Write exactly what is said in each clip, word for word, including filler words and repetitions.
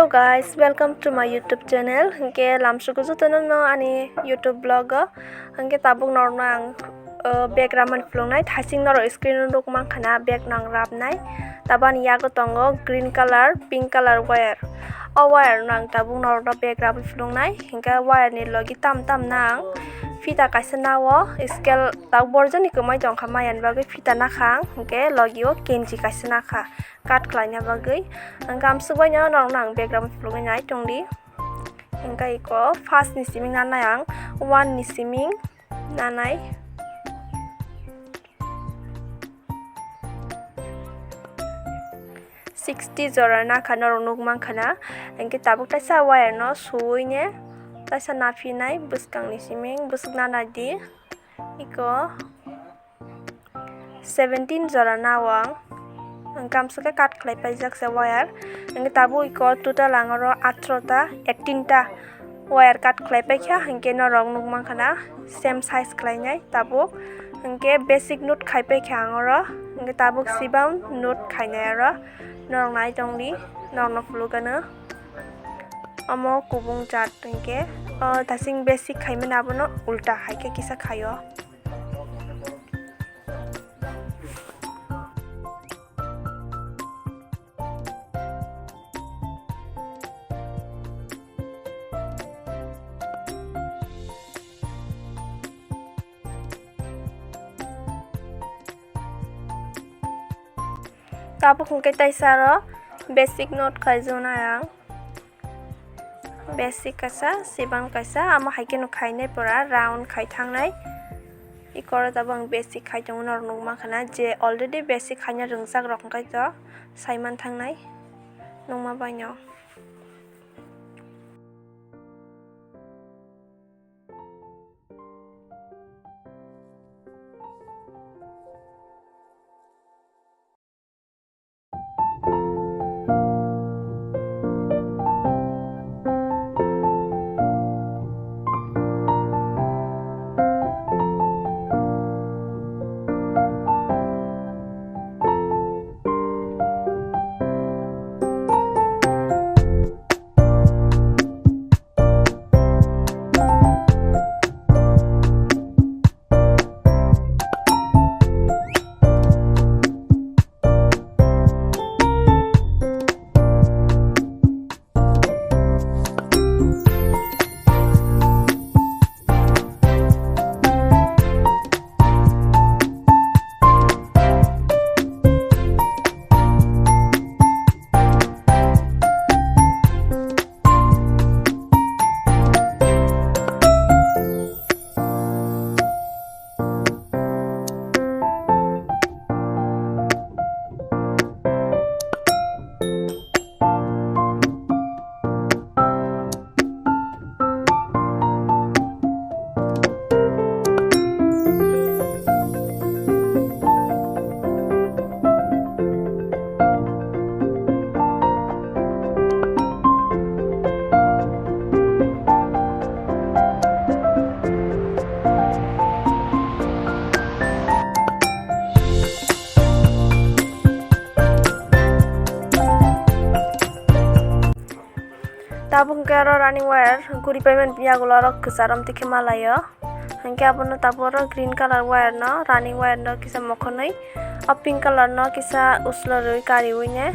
Guys, welcome to my YouTube channel. Hwnkhe lamsugo jotono no ani YouTube vlog o. Hwnkhe tabuk norokno ang, uh, bag ramani phuluknai, thasing norok screen o nukmankha na bag no ang rabnai. Tabuk ani yago tongo green colour, pink colour wire. O wire no ang tabuk norokno bag rabwi phuluknai. Hwnkhe wire ni logi tam tam na ang fita kaisa nao, scale tabuk borjoni kwmai tongkha, maya ni bagwi fita nakha ang, hwnkhe logi o kenji kaisa nakha. Cut khlaina bagwi. Ang kamswk bai no norokno ang bag ramwi phuluknai nai tongdi. Hwnkhe iko first ni siming nanai ang, one ni siming nanai. Sixty jora nakha norok nukmankha na. Hwnkhe tabuk taisa wire no suwi ne taisa naphinai bwskang ni siming bwswk nanai di. Iko seventeen jora nao ang. Ang kamswk khe cut khlai paijak se wire. Ang tabuk iko total ang oro atharoh ta, eighteen ta wire cut khlai paikha, hinkhe norok nukmankha na same size khlainai tabuk. Hinkhe basic knot khai paikha ang oro. Hinkhe tabuk sibam knot khainai oro. Norok nai tongdi, norokno phulukgano. Omo kubung jat hinkhe, o thasing basic khaimani abono ulta hai khe kisa khaio. Tabuk hwnkhe taisa aro basic knot khaijaknai ang. Basic kaisa, sibam kaisa, amo hai kheno khainai pora round khai thangnai. Ikoro tabuk ang basic khai tongo, norok nukmankha na je already basic khaina rwngjak rok hwnkhe to saiman thangnai nukma baino. Tabuk hwnkhe aro running wire guri paimani yagulo aro kwcharo amtwi khe malaio. Hinkhe abono tabuk oro green colour wire no, running wire no kisa mokhonwi, o pink colour no kisa uslorwi kariwi ne.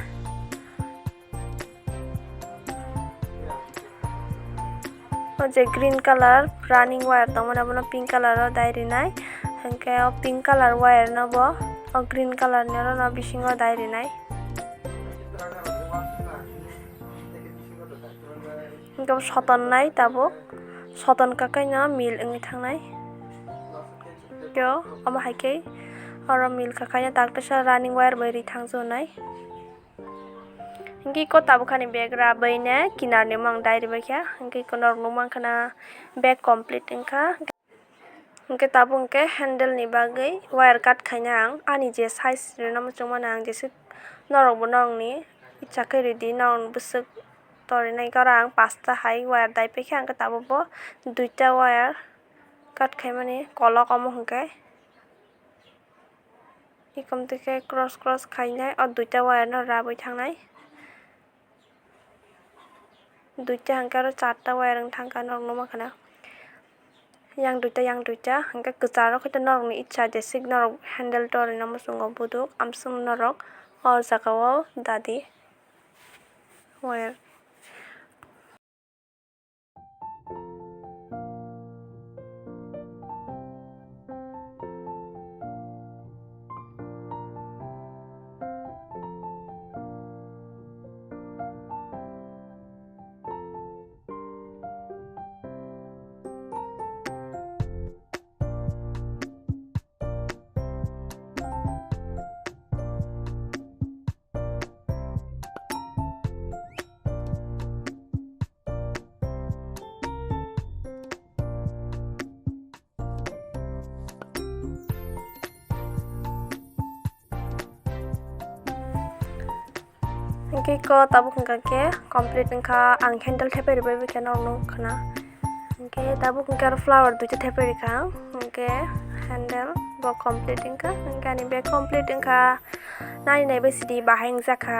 O je green colour running wire tongmani, abono pink colour o dai rinai. Hinkhe o pink colour wire no bo o green colour ni oro no bisingo dai rinai. Hinkhe bo sotonnai tabuk, soton kakaino mil wngwi thangnai. Hinkhe omo hai khe oro mil kakaino tak teisa running wire bai ri thangjaknai. Hinkhe iko tabuk hani bag rabwi ne kinar ni mang dai ribai kha. Hinkhe iko norok nukmankha na bag complete wngkha. Hinkhe tabuk hinkhe handle ni bagwi wire cut khaina ang ani je size rwna muchungmani ang jeswk norokbo norokni icha khe rwdi, norokni bwswk torinai oro ang pasta hai wire daipaikha, hinkhe tabukbo duita wire cut khaimani kolok omo hinkhe. Ekomtwi khe cross cross khainai o duita wire no rabwi thangnai. Duita hwnkhe aro charta wire wng thangkha norok nukmankha na. Yang duita, yang duita, hwnkhe kwcharo khe norokni icha jesik norok handle torina muchungo buduk, amswk norok o jagao dadi wire. Hwnkhe ko tabuk hwnkha khe complete wngkha, ang handle thepai rwbai khe norok nukha na. Hwnkhe tabuk hwnkhe aro flower duita thepai rwkha, hwnkhe handle bo complete wngkha, hwnkhe ani bag complete wngkha. Nai nai bai sidi bahai wngjakha.